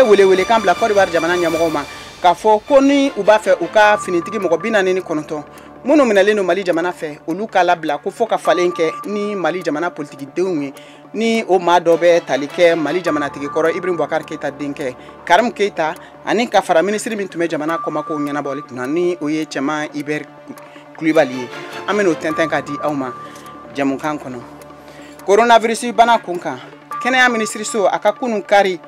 welewelekan bila Côte d'Ivoire jamana ɲɛmɔgɔw ma k'a fɔ ko ni u b'a fɛ u ka finitigi mɔgɔ 49 minnu minɛlen don Mali jamana fɛ, olu k'a labila, ko fo ka falen kɛ ni Mali jamana politikidenw ye, ni o maa dɔ bɛ tali kɛ Mali jamanatigi kɔrɔ Ibrahim Boubacar Keita denkɛ Karim Keita, ani ka fara minisiri min tun bɛ jamana kɔmakow ɲɛnabɔli kunna, ni o ye Cɛman Hubert Kulibali ye. An bɛn'o tɛntɛn k'a di aw ma jamukan kɔnɔ. Coronavirus bana kun kan, kɛnɛya minisiriso a ka kunun kari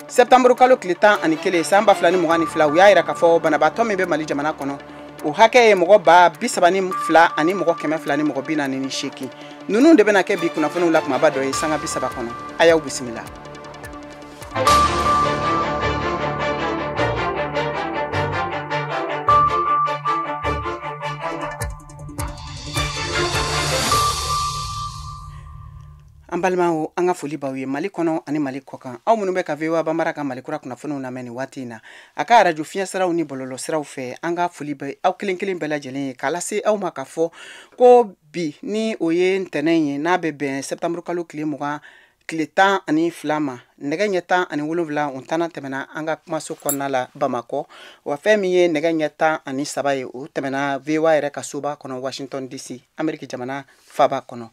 septembre kalo tile 11 san 2022, u y'a yira k'a fɔ banabaatɔ min bɛ Mali jamana kɔnɔ, o hakɛ ye mɔgɔ 32 000 ani mɔgɔ 200 ni mɔgɔ 48. Ninnu de bɛna kɛ bi kunnafoniw la kumaba dɔ ye sanga 30 kɔnɔ. A y'aw bisimila. An balimaw, an ka foli b'aw ye Mali kɔnɔ ani Mali kɔkan, aw minnu bɛ ka VOA Bambara ka Mali kura kunnafoniw lamɛn nin waati in na a ka arajo fiɲɛ siraw ni bɔlɔlɔ siraw fɛ. An ka foli bɛ aw kelen kelen bɛɛ lajɛlen ye, k'a lase aw ma k'a fɔ ko bi ni o ye ntɛnɛn ye, n'a bɛ bɛn septembre kalo tile 20 tile 12 ma, nɛgɛ ɲɛ 17 o tanna tɛmɛna an ka kumaso kɔnɔna la Bamakɔ. Wa fɛn min ye nɛgɛ ɲɛ 13 ye, o tɛmɛna VOA yɛrɛ ka soba kɔnɔ Washington DC, Ameriki jamana faba kɔnɔ.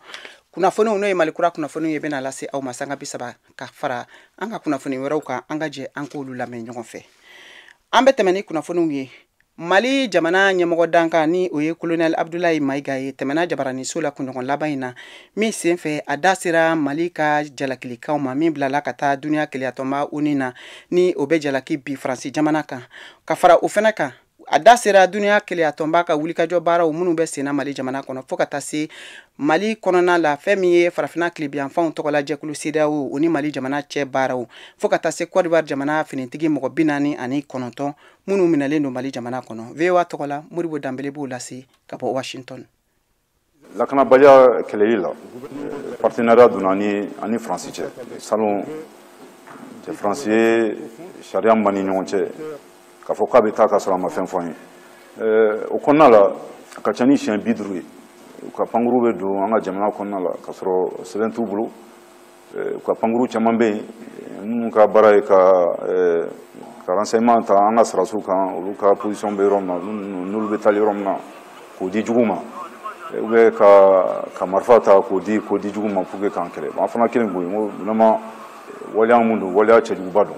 Kunnafoniw, n'o ye Mali kura kunnafoniw ye, bɛna lase aw ma sanga 30 ka fara an ka kunnafoni wɛrɛw kan. An ka jɛ an k'olu lamɛn ɲɔgɔn fɛ. An bɛ tɛmɛ ni kunnafoniw ye. Mali jamana ɲɛmɔgɔ dankan, ni o ye colonel Abdoulaye Maïga ye, tɛmɛna jabaraniso la kunɲɔgɔn laban in na, min sen fɛ a da sera Mali ka jalakilikanw ma min bilala ka taa duniya keleyatɔnba ONU na, ni o bɛ jalaki bi Faransi jamana kan. Ka fara o fɛnɛ kan, a da sera duniya keleyatɔnba ka wulikajɔ baaraw minnu bɛ senna Mali jamana kɔnɔ, fo ka taa se Mali kɔnɔna la fɛn min ye farafinna tilebiyanfanw tɔgɔla jɛkulu CEDEAO, o ni Mali jamana cɛ baaraw, fo ka taa se Côte d'Ivoire jamana finitigi mɔgɔ 49 minnu minɛlen don Mali jamana kɔnɔ. VOA tɔgɔ la, Modibo Danbele b'o lase ka bɔ Washington. Lakanabaliya kɛlɛli la, partenariat donna ni ani Faransi cɛ salon. Faransi ye sariya min b'an ni ɲɔgɔn cɛ k'a fɔ k'a bɛ taa k'a sɔrɔ a ma fɛn fɔ an ye, o kɔnɔna la a ka ca ni siɲɛ 50 ye u ka pankuru bɛ don an ka jamana kɔnɔna la k'a sɔrɔ sɛbɛn t'u bolo. U ka pankuru caman bɛ yen minnu ka baara ye ka renseignement ta an ka sɔrɔdasiw kan, olu ka position bɛ yɔrɔ min na, n'olu bɛ taali yɔrɔ min na, k'o di jugu ma, ou bien ka marifa ta k'o di jugu ma pour que k'an kɛlɛ. An fana kelen ko ye, n ko vraiment waleya mun don, waleya cɛjuguba don.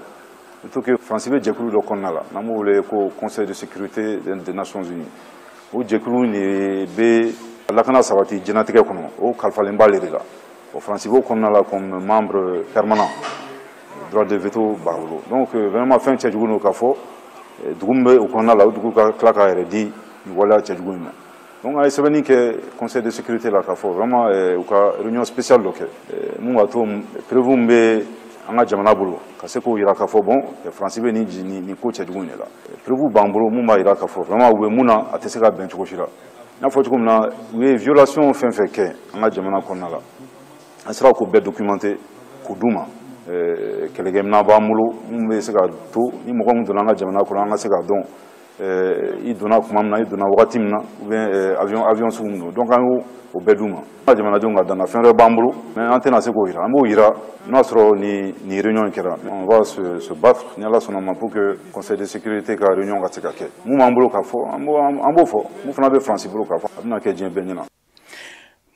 Surtout que Faransi bɛ jɛkulu dɔ kɔnɔna la n'an b'o wele ko Conseil de sécurité des Nations Unies. O jɛkulu de bɛ lakana sabati diɲɛlatigɛ kɔnɔ, o kalifalen b'ale de la. O Faransi b'o kɔnɔna la comme membre permanent, droit de veto b'a bolo. Donc vraiment fɛn cɛjugu don k'a fɔ dugu min bɛ o kɔnɔna la, o dugu ka tila k'a yɛrɛ di nin waleya cɛjugu in ma. Donc an ye sɛbɛnni kɛ Conseil de sécurité la k'a fɔ vraiment u ka réunion spéciale dɔ kɛ mun b'a to preuve min bɛ an ka jamana bolo ka se k'o yira k'a fɔ bon, Faransi bɛ nin ko cɛjugu in de la. Preuve b'an bolo mun b'a yira k'a fɔ vraiment u bɛ mun na, a tɛ se ka bɛn cogo si la. N y'a fɔ cogo min na, u ye violation fɛn fɛn kɛ an ka jamana kɔnɔna la, an sera k'o bɛɛ documenter k'o d'u ma. Kɛlɛkɛminɛn b'an bolo mun bɛ se ka to ni mɔgɔ min donna an ka jamana kɔnɔ, an ka se k'a dɔn i donna tuma min na, i donna wagati min na, ou bien avion sugu min don. Donc an y'o o bɛɛ d'u ma. An ka jamanadenw ka danna fɛn wɛrɛ b'an bolo, mais an tɛna se k'o yira. An b'o yira n'o y'a sɔrɔ nin réunion in kɛra. On va se battre ni Ala sɔnna ma pour que Conseil de sécurité ka réunion ka se ka kɛ. Mun b'an bolo k'a fɔ, an b'o fɔ. Mun fana bɛ Faransi bolo k'a fɔ, a bɛna kɛ diɲɛ bɛɛ ɲɛna.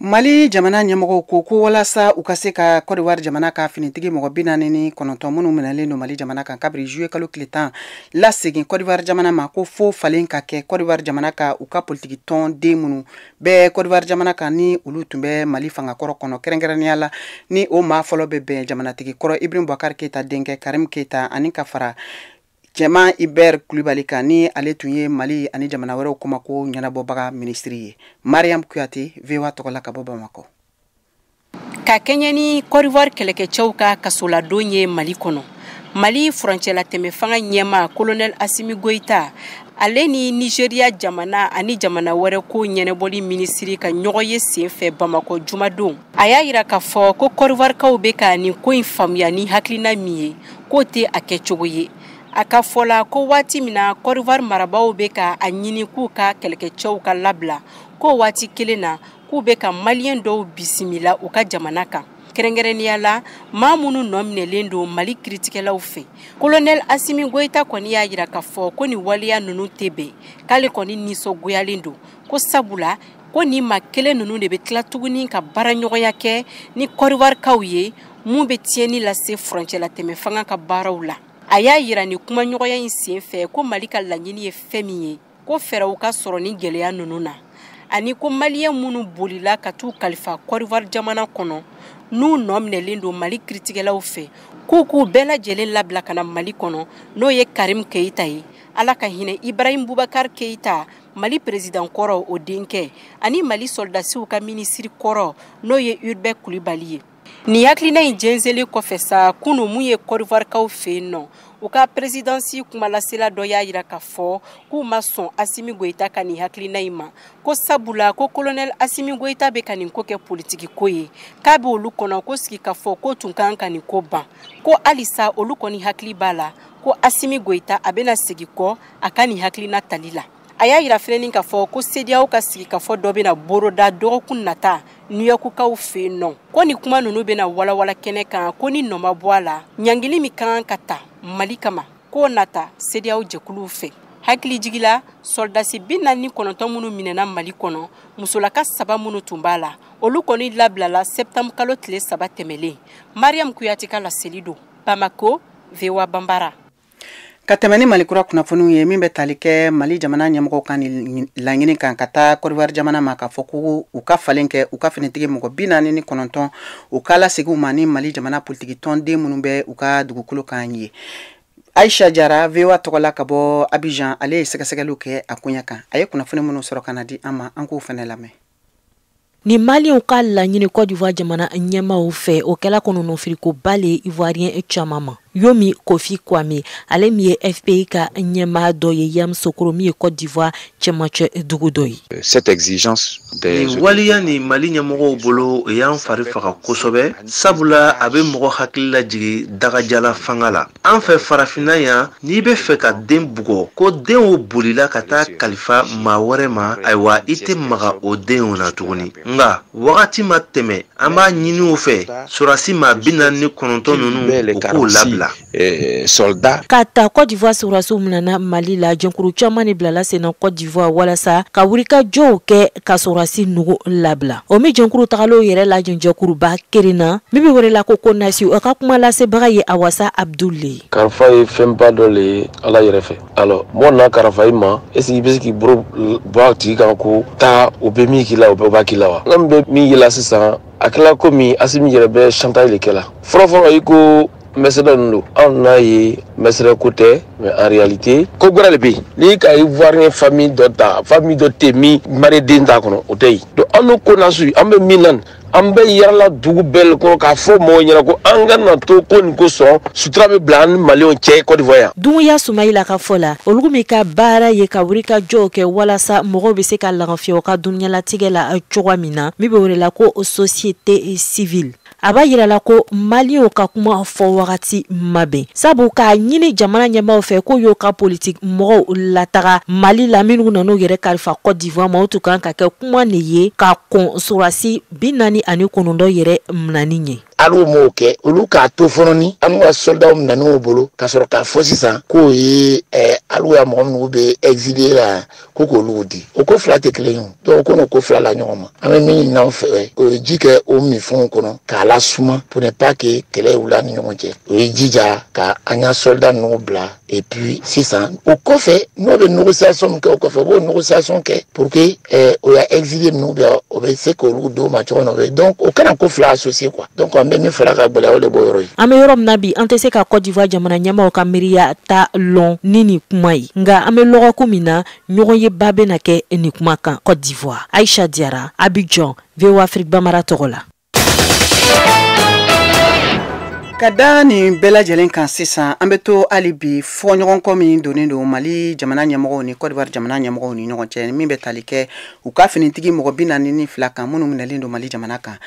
Mali jamana ɲɛmɔgɔw ko walasa u ka se ka Côte d'Ivoire jamana ka finitigi mɔgɔ 49 minnu minɛlen don Mali jamana kan kabiri juillet kalo tile 10 lasegin Côte d'Ivoire jamana ma, ko fo falen ka kɛ Côte d'Ivoire jamana ka u ka politiki tɔn den minnu bɛɛ Côte d'Ivoire jamana kan, ni olu tun bɛ Mali fangakɔrɔ kɔnɔ, kɛrɛnkɛrɛnnenya la ni o maa fɔlɔ bɛ bɛn jamanatigi kɔrɔ Ibrahim Boubacar Keita denkɛ Karim Keita, ani ka fara Cɛman Hubert Kulibali kan, ni ale tun ye Mali ani jamana wɛrɛw kɔmako ɲɛnabɔbaga minisiri ye. Mariam Kuyate, VOA tɔgɔ la ka bɔ Bamakɔ. Ka kɛɲɛ ni Côte d'Ivoire kɛlɛkɛcɛw ka kasoladon ye Mali kɔnɔ, Mali furancɛlatɛmɛ fanga ɲɛma colonel Assimi Goïta, ale ni Nigeria jamana ani jamana wɛrɛ ko ɲɛnabɔli minisiri ka ɲɔgɔn ye senfɛ Bamakɔ jumadon, a y'a yira k'a fɔ ko Côte d'Ivoirekaw bɛ ka nin ko in faamuya ni hakilina min ye, k'o tɛ a kɛcogo ye. A ka fɔ la ko waati min na Côte d'Ivoire marabaaw bɛ ka a ɲini k'u ka kɛlɛkɛcɛw ka labila, k'o waati kelen na k'u bɛ ka maliyɛn dɔw bisimila u ka jamana kan. Kɛrɛnkɛrɛnnenya la, maa minnu nɔ minɛlen don Mali kiritigɛlaw fɛ. Colonel Assimi Goïta kɔni y'a jira k'a fɔ ko nin waleya ninnu tɛ bɛn, k'ale kɔni nisɔngoyalen don, ko sabula ko nin maa kelen ninnu de bɛ tila tuguni ka baaraɲɔgɔnya kɛ ni Côte d'Ivoire ye, mun bɛ tiɲɛni lase furancɛlatɛmɛ fanga ka baaraw la. A y'a jira nin kumaɲɔgɔnya in senfɛ ko Mali ka laɲini ye fɛn min ye, ko fɛɛrɛw ka sɔrɔ ni gɛlɛya ninnu na, ani ko maliyɛn minnu bolila ka t'u kalifa Côte d'Ivoire jamana kɔnɔ, n'u nɔ minɛlen don Mali kiritigɛlaw fɛ, k'u k'u bɛɛ lajɛlen labila ka na Mali kɔnɔ, n'o ye Karim Keita ye, Ala ka hinɛ Ibrahim Boubacar Keita, Mali président kɔrɔ o denkɛ, ani Mali soldasiw ka minisiri kɔrɔ, n'o ye Hubert Coulibaly ye. Nin hakilina in jɛnsɛnlen kɔfɛ sa, kunun mun ye Côte d'Ivoire kaw fɛ yen nɔ, u ka présidence kumalasela dɔ y'a jira k'a fɔ k'u ma sɔn Assimi Goïta ka nin hakilina in ma, ko sabula ko colonel Assimi Goïta bɛ ka nin ko kɛ politiki ko ye, k'a bɛ olu kɔnɔ ko sigikafɔ ko tun kan ka nin ko ban, ko halisa olu kɔni hakili b'a la ko Assimi Goïta a bɛna segin kɔ a ka nin hakilina tali la. A y'a jira fɛnɛ k'a fɔ ko CEDEAO ka sigikafɔ dɔ bɛna boroda dɔgɔkun nata New York kaw fɛ yen nɔ, ko nin kuma ninnu bɛna walawala kɛnɛ kan, ko ni nɔ ma bɔ a la, ɲangili min kan ka ta Mali kama, k'o nata CEDEAO jɛkuluw fɛ. Hakili jigila, sɔrɔdasi 49 minnu minɛna Mali kɔnɔ, musolaka 3 minnu tun b'a la, olu kɔni labilala septembre kalo tile 3 tɛmɛlen. Mariam Kuyate ka laseli don Bamako, VOA Banbara. Ka tɛmɛ ni Mali kura kunnafoniw ye, min bɛ tali kɛ Mali jamana ɲɛmɔgɔw kan ni laɲini kan ka taa Côte d'Ivoire jamana ma, k'a fɔ ko u ka falen kɛ u ka finitigi mɔgɔ 49, u ka lasegin u ma ni Mali jamana politiki tɔnden minnu bɛ u ka dugukolo kan ye. Aisha Jara, VOA tɔgɔ la ka bɔ Abidjan, ale ye sɛgɛsɛgɛliw kɛ a koɲɛ kan. A ye kunnafoni minnu sɔrɔ ka na di an ma, an k'o fana lamɛn. Ni Maliyɛnw ka laɲini Côte d'Ivoire jamana ɲɛmaw fɛ, o kɛla kɔnɔnɔfirikoba le Ivoirien caman ma. Yomi Kofi Kwame, ale min ye FPI ka ɲɛmaa dɔ ye Yamoussoukro, min ye Côte d'Ivoire cɛmancɛ dugu dɔ ye. Cette exigence des Nin waleya nin Mali ɲɛmɔgɔw bolo, o y'an fari faga kosɛbɛ, sabula a bɛ mɔgɔ hakili lajigi dagajala fanga la. An fɛ Farafinna yan, n'i bɛ fɛ ka den bugɔ, ko den o bolila ka taa kalifa maa wɛrɛ ma, ayiwa, i tɛ maga o den o na tuguni. Nka wagati ma tɛmɛ, an b'a ɲini u fɛ, sɔrɔdasi maa 49 ninnu, u k'u labila. Soldats. Ka ta Côte d'Ivoire sɔrɔdasiw minɛna Mali la, jɛnkuru caman de bilala sen na Côte d'Ivoire walasa ka wulikajɔw kɛ ka sɔrɔdasi nugu labila. O min jɛnkuru tagalenw yɛrɛ la, jɛnjɛkuruba kelen na min bɛ wele ko CONASU, o ka kuma lasebaga ye Awasa Abdul. Karifa ye fɛnba dɔ le ye Ala yɛrɛ fɛ. Alors, mɔgɔ nana karifa i ma, est ce que i bɛ se k'i bolo bɔ a tigi kan ko taa, o bɛ min k'i la, o bɛɛ b'a k'i la wa? N bɛ min k'i la sisan, a kɛla komi Asimi yɛrɛ bɛ chantage de kɛ la. Fɔlɔ fɔlɔ, i ko mercenaires ninnu don, anw n'a ye mercenaires ko tɛ, mais en réalité ko gbɛrɛ de bɛ yen. N'i ka Ivoirien famille dɔ ta, famille dɔ tɛ yen min mari den t'a kɔnɔ, o tɛ yen. Donc an n'o CONASU, an bɛ min na, an bɛ yalala dugu bɛɛ kɔnɔ k'a fɔ mɔgɔw ɲɛna ko an ka na to ko nin ko sɔn, sutura bɛ bila an ni Maliyɛnw cɛ Côte d'Ivoire yan. Dunguya Sumayila ka fɔ la, olu min ka baara ye ka wulikajɔw kɛ walasa mɔgɔw bɛ se ka lafiya u ka duniyalatigɛ la cogoya min na, min bɛ wele la ko société civile, a b'a yira la ko Maliyɛnw ka kuma fɔ wagati ma bɛn, sabu k'a ɲini jamana ɲɛmaaw fɛ k'o y'o ka politiki mɔgɔw lataga Mali la minnu nan'u yɛrɛ kalifa Côte d'Ivoire ma, o tun kan ka kɛ kuma de ye ka kɔn sɔrɔdasi 49 yɛrɛ minɛni ɲɛ. Hali m'o kɛ, olu k'a to fɔlɔ ni an ka soldatw minɛn'o bolo, ka sɔrɔ k'a fɔ sisan k'o ye hali ya mɔgɔ minnu bɛ exilé la, ko k'olu di. O ko fila tɛ kelen ye o. Donc ko n'o ko fila la ɲɔgɔn ma, an bɛ min ɲini aw fɛ, o ye ji kɛ o minfɛnw kɔnɔ k'a lasuma pour ne pas que kɛlɛ wuli an ni ɲɔgɔn cɛ. O ye jija ka an ka soldat ninnu bila, et puis sisan o kɔfɛ, n'o bɛ négociation min kɛ o kɔfɛ, o b'o négociation kɛ pour que o ya exilé ninnu bɛ, o bɛ se k'olu d'o ma cogo min na. O bɛ donc o kana ko fila associé quoi. Donc an bɛ min fara ka gɛlɛya, o de b'o yɔrɔ ye. An bɛ yɔrɔ min na bi, an tɛ se ka Côte d'Ivoire jamana ɲɛmaaw ka miiriya ta lɔn ni nin kuma ye, nka an bɛ lɔgɔkun min na, ɲɔgɔn ye ba bɛna kɛ nin kuma kan Côte d'Ivoire. Aisha Diarra, Abidjan, VOA Afrique Bambara tɔgɔ la. Ka da nin bɛɛ lajɛlen kan sisan, an bɛ to hali bi fɔɲɔgɔnkɔ min donnen don Mali jamana ɲɛmɔgɔw ni Côte d'Ivoire jamana ɲɛmɔgɔw ni ɲɔgɔn cɛ, min bɛ tali kɛ u ka finitigi mɔgɔ 42 kan minnu minɛlen don Mali jamana kan.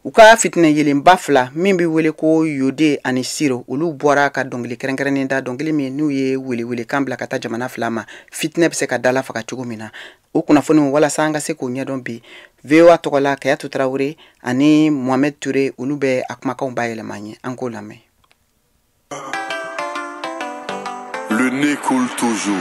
U ka fitinɛ yelenba fila min bɛ wele ko Yode ani Siro, olu bɔra ka dɔnkili kɛrɛnkɛrɛnnen da, dɔnkili min n'u ye welewelekan bila ka taa jamana fila ma, fitinɛ bɛ se ka dala faga cogo min na. O kunnafoniw, walasa an ka se k'o ɲɛdɔn bi. VOA tɔgɔ la, Kayatu Tarawele ani Mohamed Touré, olu bɛ a kumakanw bayɛlɛma an ye, an k'o lamɛn. Le nez coule toujours.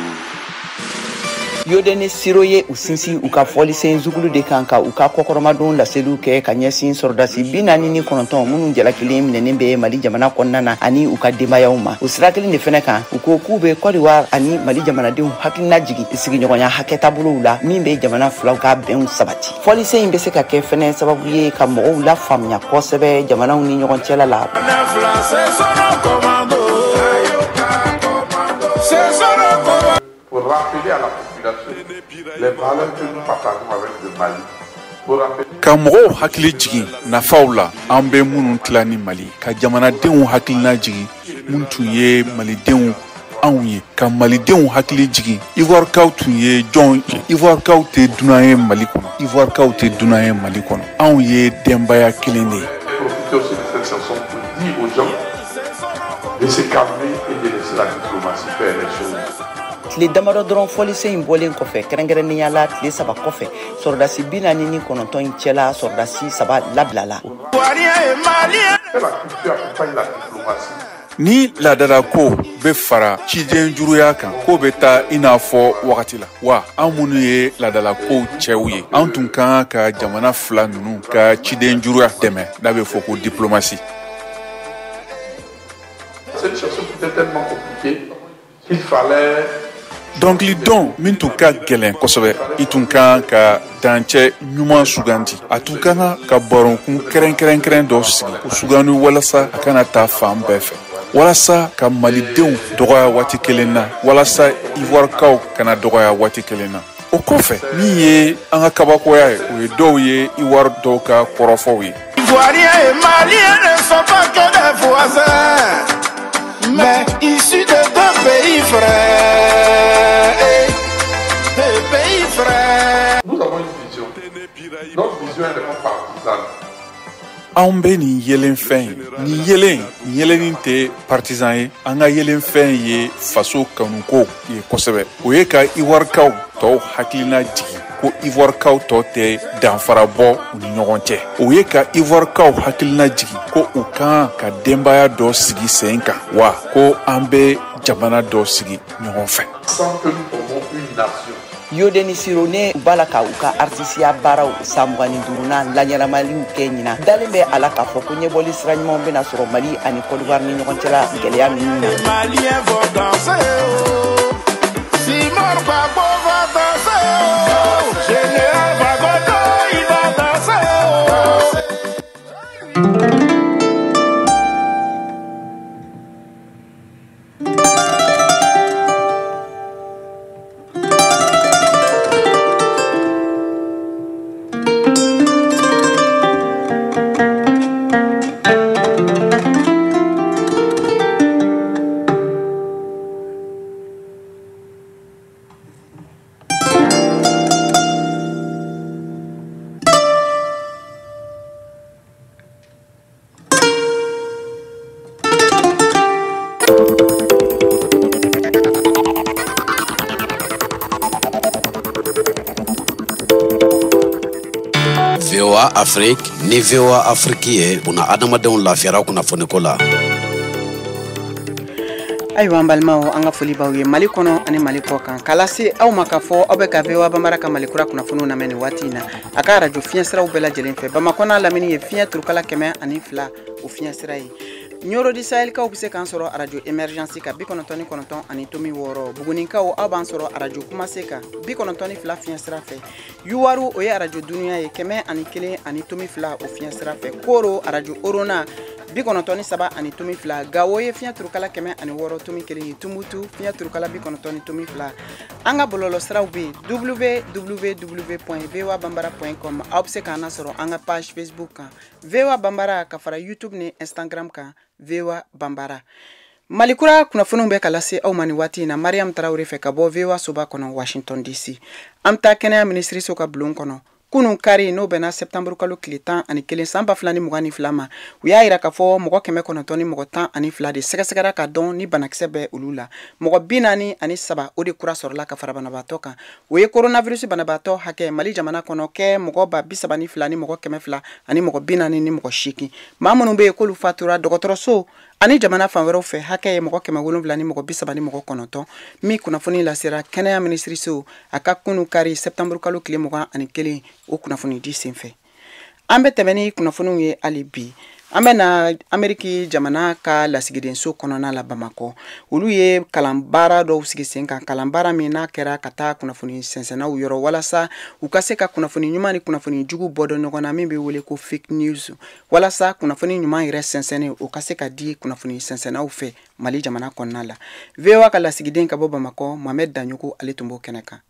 Yodeni Siro ye u sinsin u ka fɔlisen zugulu de kan ka u ka kɔkɔrɔmadon laseliw kɛ ka ɲɛsin sɔrɔdasi 49 minnu jalakilen minɛnen bɛ Mali jamana kɔnɔna na ani u ka denbayaw ma. O sira kelen de fɛnɛ kan, u ko k'u bɛ Côte d'Ivoire ani Mali jamanadenw hakilina jigin sigiɲɔgɔnya hakɛ taabolow la min bɛ jamana filaw ka bɛnw sabati. Fɔlisen in bɛ se ka kɛ fɛnɛ sababu ye ka mɔgɔw lafaamuya kosɛbɛ jamanaw ni ɲɔgɔn cɛla la. Pour rappeler à la population les valeurs que nous partageons avec le Mali. Ka mɔgɔw hakili jigin nafaw la an bɛ minnu tila ni Mali, ka jamanadenw hakilina jigin mun tun ye malidenw anw ye, ka malidenw hakili jigin Ivoirekaw tun ye jɔn, Ivoirekaw tɛ dunan ye Mali kɔnɔ, Ivoirekaw tɛ dunan ye Mali kɔnɔ, anw ye denbaya kelen de ye. Profiter aussi de cette chanson pour dire aux gens de se calmer et de laisser la diplomatie faire les choses. Tile damadɔ dɔrɔn fɔlisen in bɔlen kɔfɛ, kɛrɛnkɛrɛnnenya la tile 3 kɔfɛ, sɔrɔdasi 49 in cɛla sɔrɔdasi 3 labilala. Ni laadalako bɛ fara ciden juruya kan, ko bɛ taa i n'a fɔ wagati la wa an minnu ye laadalakow cɛw ye, an tun kan ka jamana fila ninnu ka ciden juruya dɛmɛ n'a bɛ fɔ ko diplomasi. C'est une chanson qui était tellement compliquée qu'il fallait. Dɔnkilidɔn min tun ka gɛlɛn kosɛbɛ, i tun kan ka dancɛ ɲuman sugandi, a tun ka kan ka baronkun kɛrɛnkɛrɛnkɛrɛn dɔ sigi o sugandi walasa a kana taa fan bɛɛ fɛ, walasa ka malidenw dɔgɔya waati kelen na, walasa Ivoirekaw kana dɔgɔya waati kelen na. O kɔfɛ, min ye an ka kabakoya ye, o ye dɔw ye Ivoire dɔw ka kɔrɔfɔw ye. Ivoiriens et Maliens ne sont pas que des voisins, mais issus de deux pays frères. Deux pays frères. Nous avons une vision. Notre vision est non partisane. Anw bɛ nin yelenfɛn ye, nin yelen nin yelennin tɛ partisan ye, an ka yelenfɛn ye faso kanuko ye kosɛbɛ. O ye ka Ivoirekaw tɔw hakilina jigin ko Ivoirekaw tɔ tɛ danfara bɔ u ni ɲɔgɔn cɛ. O ye ka Ivoirekaw hakilina jigin ko u kan ka denbaya dɔ sigi sen kan, wa ko an bɛ jamana dɔ sigi ɲɔgɔn fɛ. Sans que nous formons une nation. Yodeni Siro ne b'a la ka u ka artisiya baaraw san 25nan laɲɛnamaliw kɛ ɲinan, dalen bɛ a la k'a fɔ ko ɲɛbɔli sira ɲumanw bɛna sɔrɔ Mali ani Côte d'Ivoire ni ɲɔgɔn cɛla gɛlɛya ninnu na. VOA Afrique ni VOA Afrique ye buna adamadenw lafiyara kunnafoniko la. Ayiwa an balimaw, an ka foli b'aw ye Mali kɔnɔ ani Mali kɔ kan, k'a lase aw ma k'a fɔ aw bɛ ka VOA Bambara ka Mali kura kunnafoniw lamɛn nin waati in na a ka arajo fiɲɛsiraw bɛɛ lajɛlen fɛ. Bamakɔ n'a lamini ye fiɲɛ turukala 102 o fiɲɛsira ye. Ɲɔrɔ di Sahelikaw bɛ se k'an sɔrɔ arajo Emergence kan 99.6. Bugunikaw aw b'an sɔrɔ arajo Kumase kan 92 fiɲɛsira fɛ. Yuwaru o ye arajo Dunuya ye 101.2 o fiɲɛsira fɛ. Koro arajo Orona 93.2. Gawo ye fiɲɛ turukala 106.1 ye. Tumutu fiɲɛ turukala 90.2. An ka bɔlɔlɔsiraw bɛ yen www.voabambara.com. Aw bɛ se k'an lasɔrɔ an ka page Facebook kan VOA Bambara, ka fara YouTube ni Instagram kan VOA Bambara. Malikura kunnafoniw bɛ ka lase aw ma nin waati in na Mariam Tarawele fɛ ka bɔ VOA soba kɔnɔ Washington DC. An bɛ taa kɛnɛya minisiriso ka bulon kɔnɔ. Kunun kari, n'o bɛnna septembre kalo tile 11 san 2022 ma, u y'a yira k'a fɔ mɔgɔ 912 de sɛgɛsɛgɛra ka dɔn ni banakisɛ bɛ olu la. Mɔgɔ 43 o de kura sɔrɔla ka fara banabaatɔ kan. O ye coronavirus banabaatɔ hakɛ Mali jamana kɔnɔ kɛ mɔgɔ 32 ni mɔgɔ 200 ani mɔgɔ 48. Maa minnu bɛ yen k'olu fatura dɔgɔtɔrɔso ani jamana fan wɛrɛw fɛ, hakɛ ye mɔgɔ 700 ni mɔgɔ 39 min kunnafoni lasera kɛnɛya minisiriso a ka kunun kari septembre kalo tile 21 o kunnafoni di senfɛ. An bɛ tɛmɛ ni kunnafoniw ye hali bi. An bɛ na Ameriki jamana ka lasigidenso kɔnɔna la Bamakɔ. Olu ye kalanbaara dɔw sigi sen kan, kalanbaara min n'a kɛra ka taa kunnafoni sɛnsɛnnaw yɔrɔ walasa u ka se ka kunnafoni ɲuman ni kunnafoni jugu bɔ dɔn ɲɔgɔn na, min bɛ wele ko fake news, walasa kunnafoni ɲuman yɛrɛ sɛnsɛnnen o ka se ka di kunnafoni sɛnsɛnnaw fɛ Mali jamana kɔnɔna la. VOA ka lasigiden ka bɔ Bamakɔ, Mohamed Dagnoko, ale tun b'o kɛnɛ kan.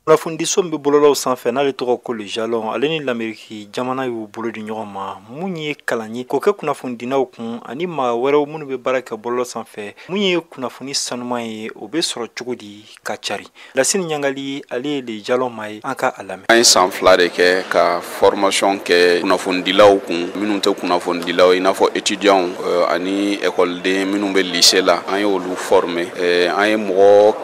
Kunnafonidiso min bɛ bɔlɔlɔw sanfɛ n'ale tɔgɔ ko Le Jalon, ale ni l'Amérique jamana y'u bolo di ɲɔgɔn ma mun ye kalan ye k'o kɛ kunnafonidinaw kun ani maa wɛrɛw minnu bɛ baara kɛ bɔlɔlɔ sanfɛ. Mun ye kunnafoni sanuman ye, o bɛ sɔrɔ cogo di ka cari? Lasini Ɲangali, ale ye Le Jalon maa ye, an ka a lamɛn. An ye san 2 de kɛ ka formation kɛ kunnafonidilaw kun, minnu tɛ kunnafonidilaw, i n'a fɔ étudiants ani ekɔliden minnu bɛ lycée la, an y'olu former. An ye mɔgɔ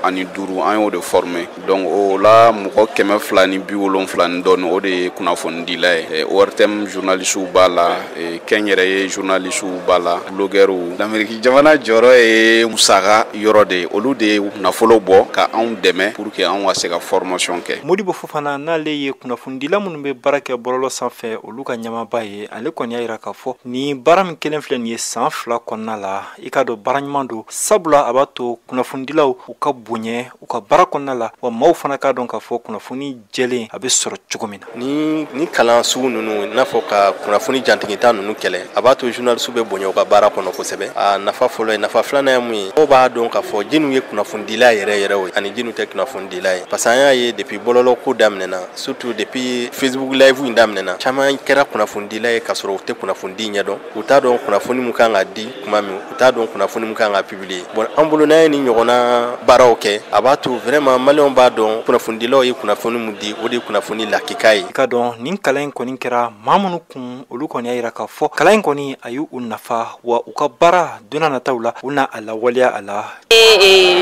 965 an y'o de former. Donc o la mɔgɔ 270 ni dɔɔni, o de ye kunnafonidila ye. ORTM journalistes b'a la, kɛnyɛrɛye journalistes b'a la, blogueurs. L'Amérique jamana jɔyɔrɔ ye musaka yɔrɔ de ye, olu de ye nafolo bɔ ka anw dɛmɛ pour que anw ka se ka formation kɛ. Modibo Fofana, n'ale ye kunnafonidila minnu bɛ baara kɛ bɔlɔlɔ sanfɛ olu ka ɲɛmaaba ye, ale kɔni y'a jira k'a fɔ ni baara min kelen filɛ nin ye san 2 kɔnɔna la, i k'a dɔn baara ɲuman don, sabula a b'a to kunnafonidilaw u ka bonya u ka baara kɔnɔna la, wa maaw fana k'a dɔn k'a fɔ kunnafoni jɛlen a bɛ sɔrɔ cogo min na. Ni kalan sugu ninnu, i n'a fɔ ka kunnafoni jantigita ninnu kɛlɛ, a b'a to journaliste bɛ bonya u ka baara kɔnɔ kosɛbɛ. A nafa fɔlɔ ye, nafa filanan ye mun ye, mɔgɔw b'a dɔn k'a fɔ jɛnw ye kunnafonidila yɛrɛ yɛrɛ ye ani jɛnw tɛ kunnafonidila ye, parce que an y'a ye depuis bɔlɔlɔ ko daminɛna, surtout depuis Facebook live in daminɛna, caman kɛra kunnafonidila ye k'a sɔrɔ u tɛ kunnafonidi ɲɛdɔn, u t'a dɔn kunnafoni mun kan ka di tuma min, u t'a dɔn kunnafoni mun kan ka publier. Bon, an bolo n'an ye nin ɲɔgɔnna baaraw kɛ, a b'a to vraiment maliyɛnw b'a dɔn kunnafonidilaw ye kunnafoni mun di, o de ye kunnafoni lakika ye. I ka dɔn nin kalan in kɔni kɛra maa minnu kun, olu kɔni y'a jira k'a fɔ kalan in kɔni a y'u nafa, wa u ka baara don n'a nataw la u na a lawaleya a la.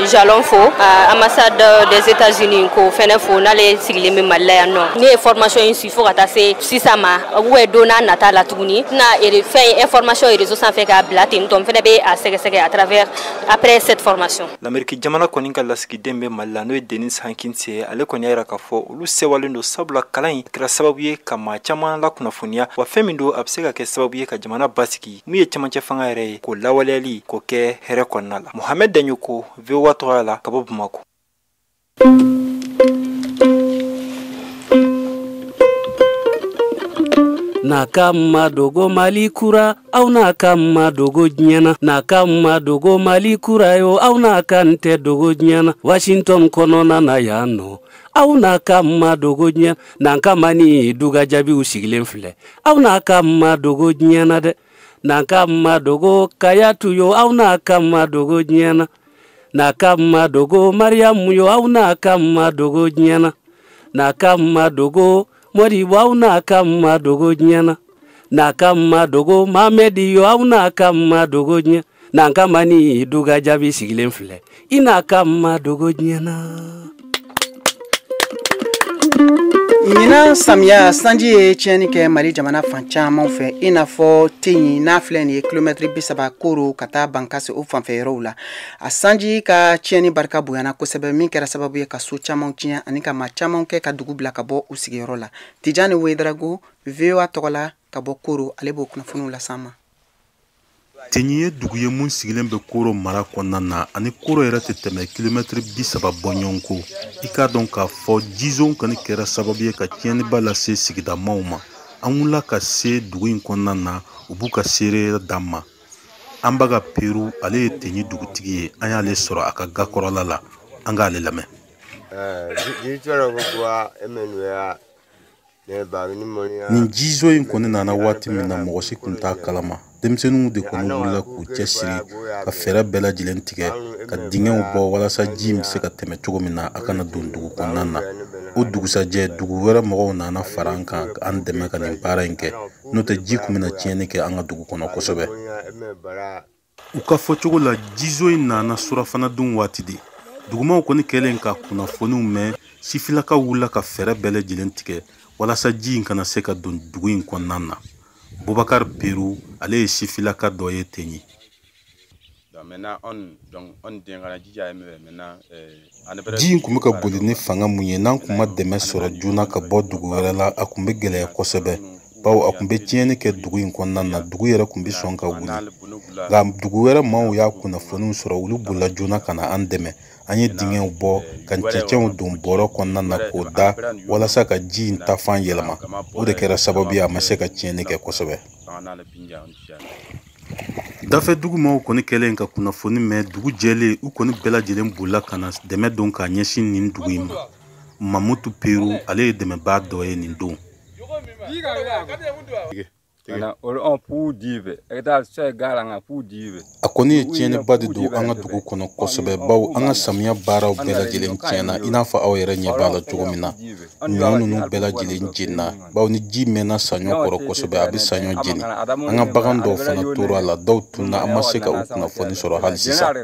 Jalon fo ambassade des États-Unis ko fɛnɛ fo, n'ale sigilen bɛ Mali la yan nɔ. Ne ye formation in su fo ka taa se sisan ma, ou bien don n'a nata la tuguni, n na fɛn information réseau sanfɛ k'a bila ten tɔ, n fɛnɛ bɛ a sɛgɛsɛgɛ à travers après cette formation. L'Amérique jamana kɔni ka lasigiden bɛ Mali la, n'o ye Denis Hankins ye, ale kɔni y'a jira k'a fɔ olu sewalen don, sabula kalan in kɛra sababu ye ka maa caman lakunnafoniya, wa fɛn min don a bɛ se ka kɛ sababu ye ka jamana basigi, min ye cɛmancɛ fanga yɛrɛ ye, k'o lawaleyali k'o kɛ hɛrɛ kɔnɔna la. Mohamed Dagnoko, VOA tɔgɔ la ka bɔ Bamakɔ. N'a ka ma dogo Mali kura, aw n'a ka ma dogo diɲɛ na. N'a ka ma dogo Mali kura yo, aw n'a ka n tɛ dogo diɲɛ na. Washington kɔnɔna na yan nɔ, aw n'a ka ma dogo diɲɛ. N'an ka ma ni duga jaabiw sigilen filɛ, aw n'a ka ma dogo diɲɛ na dɛ. N'an ka ma dogo Kayatu yo, aw n'a ka ma dogo diɲɛ na. N'a ka ma dogo Mariamu yo, aw n'a ka ma dogo diɲɛ na. N'a ka ma dogo Modibo, aw n'a ka ma dogo diɲɛ na. N'a ka ma dogo Mamedi yo, aw n'a ka ma dogo diɲɛ. N'an ka ma ni duga jaabi sigilen filɛ, i n'a ka ma dogo diɲɛ na. Ɲinan samiya sanji ye tiɲɛni kɛ Mali jamana fan caman fɛ, i n'a fɔ Teɲi n'a filɛ nin ye kilomɛtiri 30 Koro ka taa Bankasi o fanfɛ yɔrɔw la. A sanji ka tiɲɛni barika bonyana kosɛbɛ, min kɛra sababu ye ka so caman tiɲɛ ani ka maa caman kɛ ka dugu bila ka bɔ u sigiyɔrɔ la. Tijani Wedrago, VOA tɔgɔ la ka bɔ Koro, ale b'o kunnafoniw las'an ma. Teɲi ye dugu ye mun sigilen bɛ Koro mara kɔnɔna na, ani Koro yɛrɛ tɛ tɛmɛ kilomɛtiri 30 bɔɲɔgɔn ko. I k'a dɔn k'a fɔ jizon kɔni kɛra sababu ye ka tiɲɛniba lase sigidamaw ma. An wulila ka se dugu in kɔnɔna na, u b'u ka seereya d'an ma. An baga Peru, ale ye Teɲi dugutigi ye, an y'ale sɔrɔ a ka gakɔrɔla la, an k'ale lamɛn. Nin jizo in kɔni nana waati min na, mɔgɔ si tun t'a kalama. Denmisɛnninw de kɔni wulila k'u cɛsiri ka fɛɛrɛ bɛɛ lajɛlen tigɛ ka dingɛw bɔ walasa ji in bɛ se ka tɛmɛ cogo min na, a kana don dugu kɔnɔna na. O dugusajɛ, dugu wɛrɛ mɔgɔw nana fara an kan ka an dɛmɛ ka nin baara in kɛ, n'o tɛ ji tun bɛna tiɲɛni kɛ an ka dugu kɔnɔ kosɛbɛ. U ka fɔcogo la, jizo in nana surafana dun waati de. Dugumaw kɔni kɛlen ka kunnafoniw mɛn, sifilakaw wulila ka fɛɛrɛ bɛɛ lajɛlen tigɛ walasa ji in kana se ka don dugu in kɔnɔna na. Bubakar Peru, ale ye sifilaka dɔ ye ten ye. Ji in tun bɛ ka boli ni fanga mun ye, n'an tun ma dɛmɛ sɔrɔ joona ka bɔ dugu wɛrɛ la, a tun bɛ gɛlɛya kosɛbɛ, bawo a tun bɛ tiɲɛni kɛ dugu in kɔnɔna na. Dugu yɛrɛ tun bɛ sɔn ka wuli, nka dugu wɛrɛ maaw y'a kunnafoniw sɔrɔ, olu bolila joona ka na an dɛmɛ. An ye dingɛw bɔ ka cɛncɛnw don bɔrɔ kɔnɔna na k'o da walasa ka ji in taafan yɛlɛma. O de kɛra sababu ye a ma se ka tiɲɛni kɛ kosɛbɛ. Dafɛ dugumaw kɔni kɛlen ka kunnafoni mɛn, dugu jɛlen, u kɔni bɛɛ lajɛlen bolila ka na dɛmɛ don k'a ɲɛsin nin dugu in ma. Mamutu Peru, ale ye dɛmɛbaa dɔ ye nin don. A kɔni ye tiɲɛniba de don an ka dugu kɔnɔ kosɛbɛ, bawo an ka samiya baaraw bɛɛ lajɛlen tiɲɛna, i n'a fɔ aw yɛrɛ ɲɛ b'a la cogo min na. Ɲɔ ninnu bɛɛ lajɛlen jenina, bawo ni ji mɛnna saɲɔ kɔrɔ kosɛbɛ, a bɛ saɲɔ jeni. An ka bagan dɔw fana tora a la, dɔw tunna, an ma se ka u kunnafoni sɔrɔ hali sisan.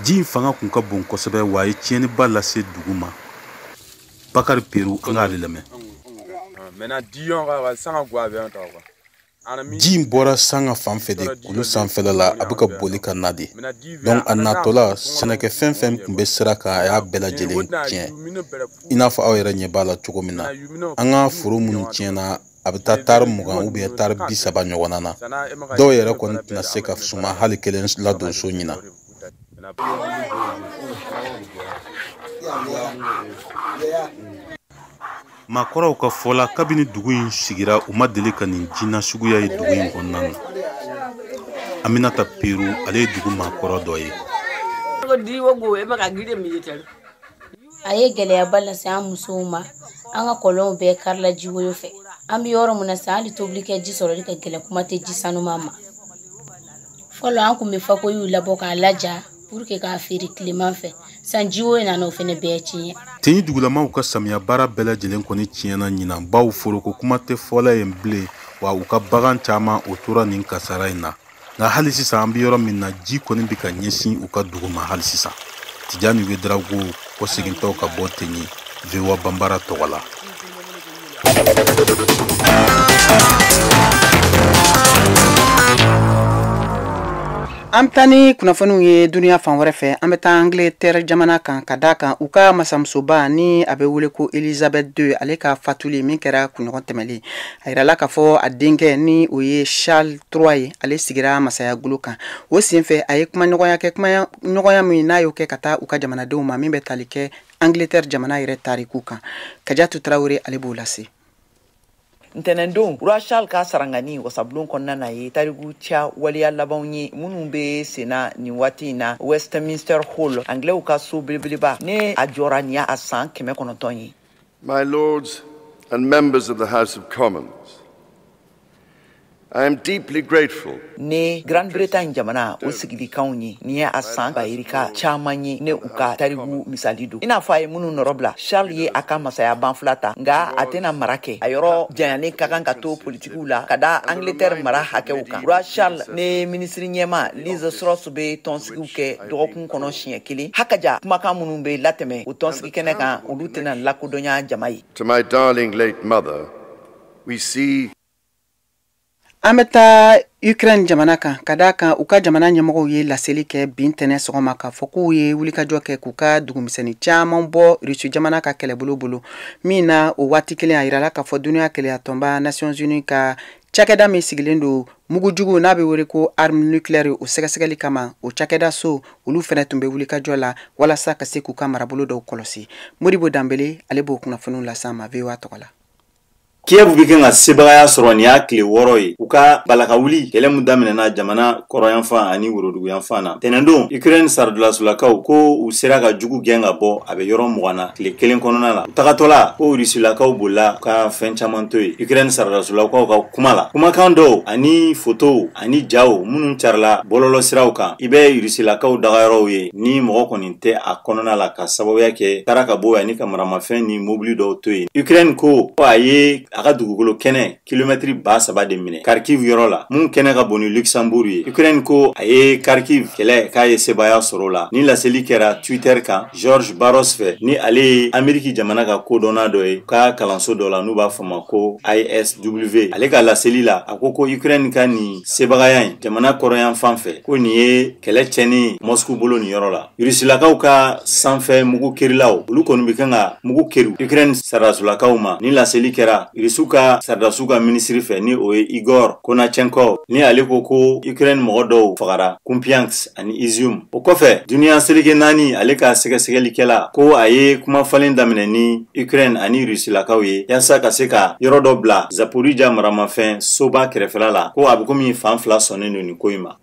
Ji in fanga kun ka bon kosɛbɛ, wa a ye tiɲɛniba lase dugu ma. Bakari Peru, an k'ale lamɛn. Ji in bɔra sanga fan fɛ de, kulu sanfɛla la, a bɛ ka boli ka na de. Donc a natɔla, sɛnɛkɛfɛn fɛn tun bɛ sira kan, a y'a bɛɛ lajɛlen tiɲɛ, i n'a fɔ aw yɛrɛ ɲɛ b'a la cogo min na. An ka foro minnu tiɲɛna, a bɛ taa tari 20 ou bien tari 30 ɲɔgɔnna na. Dɔw yɛrɛ kɔni tɛna se ka suma hali kelen ladon so ɲina. Maakɔrɔw ka fɔ la, kabini dugu in sigira, u ma deli ka nin jinɛ suguya ye dugu in kɔnɔna na. Aminata Peru, ale ye dugu maakɔrɔ dɔ ye. A ye gɛlɛyaba lase an musow ma. An ka kɔlɔnw bɛɛ karila jiwoyo fɛ. An bɛ yɔrɔ min na sisan, hali tobilikɛ ji sɔrɔli ka gɛlɛn, kuma tɛ ji sanuman ma. Fɔlɔ, an tun bɛ fakoyiw labɔ k'a laja pour que k'a feere tileman fɛ. San jiwoyo nana o fana bɛɛ tiɲɛ. Teɲi dugulamaw ka samiya baara bɛɛ lajɛlen kɔni tiɲɛna ɲinan, baw foroko kuma tɛ fɔla yen bilen, wa u ka bagan caman o tora nin kasara in na. Nka hali sisan, an bɛ yɔrɔ min na, ji kɔni bɛ ka ɲɛsin u ka dugu ma hali sisan. Tijani Ouédraogo kɔsegintɔ ka bɔ Teɲi, VOA Banbara tɔgɔ la. An bɛ taa ni kunnafoniw ye duniya fan wɛrɛ fɛ. An bɛ taa Angleterre jamana kan, ka d'a kan u ka masamusoba ni a bɛ wele ko Elizabeth II, ale ka fatuli min kɛra kunɲɔgɔn tɛmɛlen, a yirala k'a fɔ a denkɛ ni o ye Charles III ye, ale sigira masaya golo kan. O senfɛ, a ye kumaɲɔgɔnya kɛ, kumaɲɔgɔnya min n'a y'o kɛ ka taa u ka jamanadenw ma, min bɛ tali kɛ Angleterre jamana yɛrɛ tariku kan. Kajatu Tarawele, ale b'o lase. Ntɛnɛndon, Roi Charles ka sarangani wasabulon kɔnɔna na ye tariku ca waleya labanw ye minnu bɛ senna nin waati in na Westminster Hall, anglɛw ka so belebeleba ne a jɔra nin y'a san 900 ye. My lords and members of the House of Commons, I am deeply grateful. Ne Grande-Bretagne jamana o sigilikanw ye nin ye a san bayirika caman ye ne u ka tariku misali don. I n'a fɔ a ye minnu nɔrɔ bila, Charles ye a ka masaya banfula ta, nka a tɛna mara kɛ. A yɔrɔ janyalen ka kan ka to politikiw la ka da Angleterre mara hakɛw kan. Roi Charles ne minisiri ɲɛma Liz Truss bɛ tɔnsigiw kɛ dɔgɔkun kɔnɔ siɲɛ kelen. Hakaja kumakan minnu bɛ latɛmɛ o tɔnsigi kɛnɛ kan, olu tɛna lakodɔnya jama ye. To my darling late mother, we see. An bɛ taa Ukraine jamana kan, ka d'a kan u ka jamana ɲɛmɔgɔw ye laseli kɛ bin tɛnɛ sɔgɔma k'a fɔ k'u ye wulikajɔ kɛ k'u ka dugumisɛnnin caman bɔ Rusi jamana ka kɛlɛbolo bolo. Min na o waati kelen, a yirala k'a fɔ duniya kelenyatɔnba Nations Unies ka cakɛda min sigilen don mugujugu n'a bɛ wele ko arme nucléaire, o sɛgɛsɛgɛli kama, o cakɛda so olu fana tun bɛ wulikajɔ la walasa ka se k'u ka marabolo dɔw kɔlɔsi. Modibo Danbele, ale b'o kunnafoniw las'an ma VOA tɔgɔ la. Kiev bɛ kan ka sebagaya sɔrɔ nin y'a tile 6 ye u ka balakawuli kɛlɛ mun daminɛna jamana kɔrɔyanfan ani woroduguyanfan na. Tɛnɛndon Ukraine saradilasolakaw ko u sera ka jugu gɛn ka bɔ a bɛ yɔrɔ 20 na tile kelen kɔnɔna la. U tagatɔla ko Rusilakaw bolila ka fɛn caman to yen. Ukraine saradilasolakaw ka kuma la, kumakan dɔw ani fotow ani jaw minnu carila bɔlɔlɔsiraw kan, i bɛ Rusilakaw dagayɔrɔw ye ni mɔgɔ kɔni tɛ a kɔnɔna la ka sababuya kɛ taara ka bɔ ani ka maramafɛn ni mobili dɔw to yen. Ukraine ko a ye a ka dugukolo kɛnɛ kilomɛtiri 3000 de minɛ Kharkiv yɔrɔ la, mun kɛnɛ ka bon ni Luxembourg ye. Ukraine ko a ye Kharkiv kɛlɛ k'a ye sebaaya sɔrɔ o la. Ni laseli kɛra Twitter kan George Barros fɛ, ni ale ye Ameriki jamana ka kodɔnna dɔ ye ka kalanso dɔ la n'u b'a fɔ ma ko ISW. Ale ka laseli la, a ko ko Ukraine ka nin sebagaya in jamana kɔrɔyan fan fɛ, ko nin ye kɛlɛ cɛnni Moscou bolo nin yɔrɔ la. Rusilakaw ka sanfɛ mugu kerilaw, olu kɔni bɛ kan ka mugu keri Ukraine saradasolakaw ma. Ni laseli kɛra Rusiw ka saradasiw ka minisiri fɛ, ni o ye Igor Konachenkov, ni ale ko ko Ukraine mɔgɔ dɔw fagara Kupiansk ani Izium. O kɔfɛ, duniya seleke 4 ale ka sɛgɛsɛgɛlikɛla ko a ye kuma falen daminɛ ni Ukraine ani Rusilakaw ye yaasa ka se ka yɔrɔ dɔ bila Zaporizhia maramafɛn soba kɛrɛfɛla la, ko a bɛ komi fan fila sɔnnen don nin ko in ma.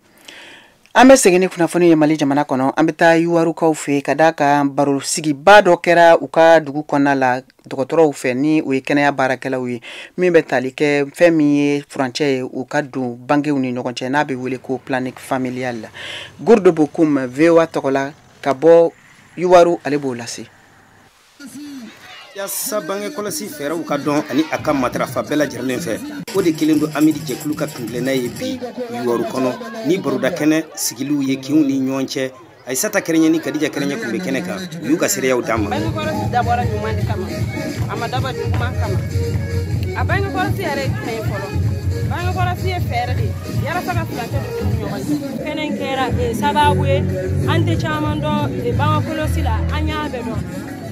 An bɛ segin ni kunnafoni ye Mali jamana kɔnɔ. An bɛ taa Yuwarukaw fɛ ka d'a kan barosigiba dɔ kɛra u ka dugu kɔnɔna la dɔgɔtɔrɔw fɛ, ni o ye kɛnɛya baarakɛlaw ye, min bɛ tali kɛ fɛn min ye furancɛ ye u ka don bangew ni ɲɔgɔn cɛ, n'a bɛ wele ko planning familial. Gourde Bokum VOA tɔgɔ la ka bɔ Yuwaru, ale b'o lase. Yaasa bange kɔlɔsi fɛɛrɛw ka dɔn ani a ka matarafa bɛɛ lajɛlen fɛ, o de kelen don Amidi jɛkulu ka kuntilenna ye bi Yuwaru kɔnɔ ni baroda kɛnɛ sigiliw ye kinw ni ɲɔgɔn cɛ. Ayisata Kɛrɛɲɛ ni Kadija Kɛrɛɲɛ tun bɛ kɛnɛ kan, u y'u ka seereyaw d'an ma. Bange kɔlɔsi dabɔra ɲuman de kama, a ma dabɔ juguman kama. A bange kɔlɔsi yɛrɛ ye jumɛn ye fɔlɔ? Bange kɔlɔsi ye fɛɛrɛ de ye yalasa ka furancɛ don u ni ɲɔgɔn cɛ. Kɛnɛ in kɛra sababu ye an tɛ caman dɔn bange kɔlɔsi la, an y'a bɛɛ dɔn.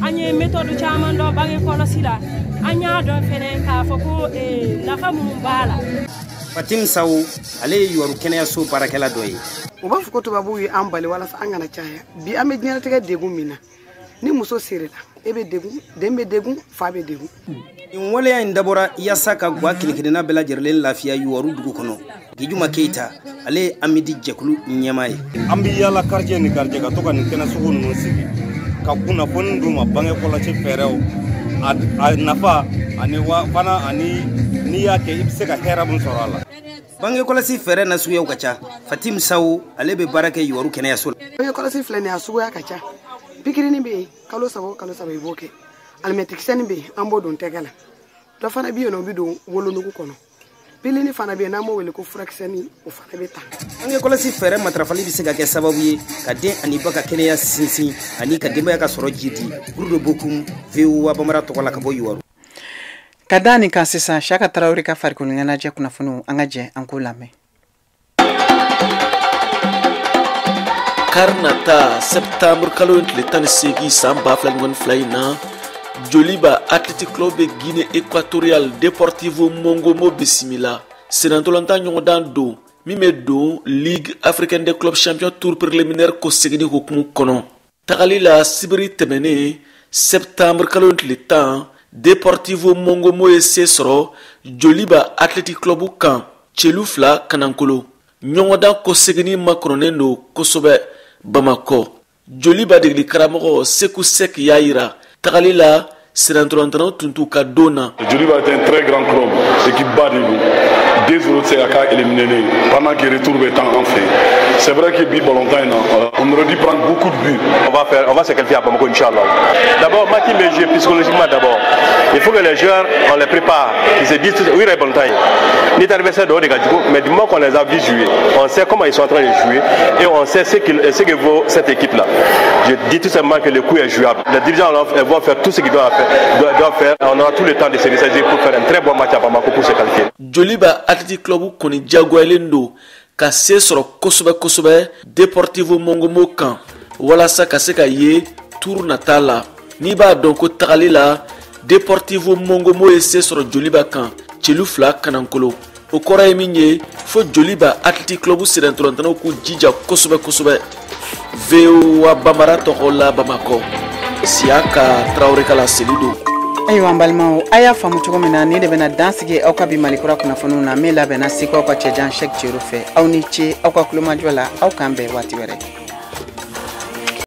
An ye méthode caman dɔn bange kɔlɔsi la, an y'a dɔn fɛnɛ k'a fɔ ko nafa minnu b'a la. Fatim Sawo, ale ye Yuwaru kɛnɛyaso baarakɛla dɔ ye. U b'a fɔ ko tubabuw ye an bali walasa an kana caya. Bi an bɛ diɲɛlatigɛ degun min na, ni muso serela, e bɛ degun, den bɛ degun, fa bɛ degun. Nin waleya in dabɔra yaasa ka gwa kelen-kelenna bɛɛ lajɛlen lafiya Yuwaru dugu kɔnɔ. Gijuma Keyita, ale ye Amidi jɛkulu ɲɛmaa ye. An bɛ yaala quartier ni quartier ka to ka nin kɛnɛ sugu ninnu sigi, ka kunnafoni d'u ma bange kɔlɔsi fɛɛrɛw a nafa ani wa fana ani n'i y'a kɛ i bɛ se ka hɛrɛ mun sɔrɔ a la. Bange kɔlɔsi fɛɛrɛ nasuguyaw ka ca. Fatim Sawo, ale bɛ baara kɛ Yuwaru kɛnɛyaso la. Bange kɔlɔsi filɛ nin ye, a suguya ka ca. Pikirini bɛ yen, kalo 3 o kalo 3 i b'o kɛ. Alimɛtikisɛni bɛ yen, an b'o don tɛgɛ la. Dɔ fana bɛ yen nɔ, o bɛ don wolonugu kɔnɔ. Pilini fana bɛ yen, n'an b'o wele ko furakisɛni, o fana bɛ ta. Bange kɔlɔsi fɛɛrɛ matarafali bɛ se ka kɛ sababu ye ka den ani ba ka kɛnɛya sinsin ani ka denbaya ka sɔrɔ jidi. Gourde Bokum, VOA Bambara tɔgɔ la ka bɔ Yuwaru. Ka da nin kan sisan, Siyaka Tarawele ka farikolo ɲɛnajɛ kunnafoniw, an ka jɛ an k'o lamɛn. Kari nata septembre kalo in tile 18 san 2022 in na, Joliba Athletic Club bɛ Guinée Équatoriale Deportivo Mongomo bisimila. Senatɔlɔntan ɲɔgɔndan don min bɛ don Ligue africaine des clubs champions tour préliminaire ko seginni hukumu kɔnɔ. Tagali la sibiri tɛmɛnen septembre kalo in tile 10, Deportivo Mongomo ye se sɔrɔ Joliba Athletic Club kan celu 2 kanankolo. Ɲɔgɔndan ko seginni makɔnɔnen don kosɛbɛ Bamakɔ. Joliba degeli karamɔgɔ Seku Sek y'a yira tagali la sirantɔlɔntanaw tun t'u ka don na. Joliba est un très grand club, équipe ba de don. 2-0 tɛ se ka k'a éliminer pendant que retour bɛ tan an fɛ. C'est vrai que bi ballontan in na, on aurait dû prendre beaucoup de buts. On va se qualifier à Bamako, Inch'Allah. D'abord, match bɛ jouer psychologiquement d'abord. Il faut que les joueurs, on les prépare. Ils se disent, oui, les ballontan. Ni adversaire dehors de Gadjou, mais du moment qu'on les a vus jouer, on sait comment ils sont en train de jouer et on sait ce que vaut cette équipe-là. Je dis tout simplement que le coup est jouable. Les dirigeants vont faire tout ce qu'ils doivent faire. On aura tout le temps de se ressaisir pour faire un très bon match à Bamako pour se qualifier. Joliba Athletic Club kɔni diyagoyalen don ka se sɔrɔ kosɛbɛ kosɛbɛ Deportivo Mongomo kan walasa ka se ka ye tour nata la. N'i b'a dɔn ko tagali la Deportivo Mongomo ye se sɔrɔ Joliba kan celu 2 kanankolo. O kɔrɔ ye min ye fo Joliba Athletic Club sirantɔlɔntanaw k'u jija kosɛbɛ kosɛbɛ. VOA Bambara tɔgɔ la Bamakɔ, Siyaka Tarawele ka laseli don. Ayiwa an balimaw, a y'a faamu cogo min na, nin de bɛna dan sigi aw ka bi Malikura kunnafoniw na, min labɛnna Segukaw ka cɛjan Sɛk Cero fɛ. Aw ni ce aw ka kulomajɔ la, aw k'an bɛn waati wɛrɛ.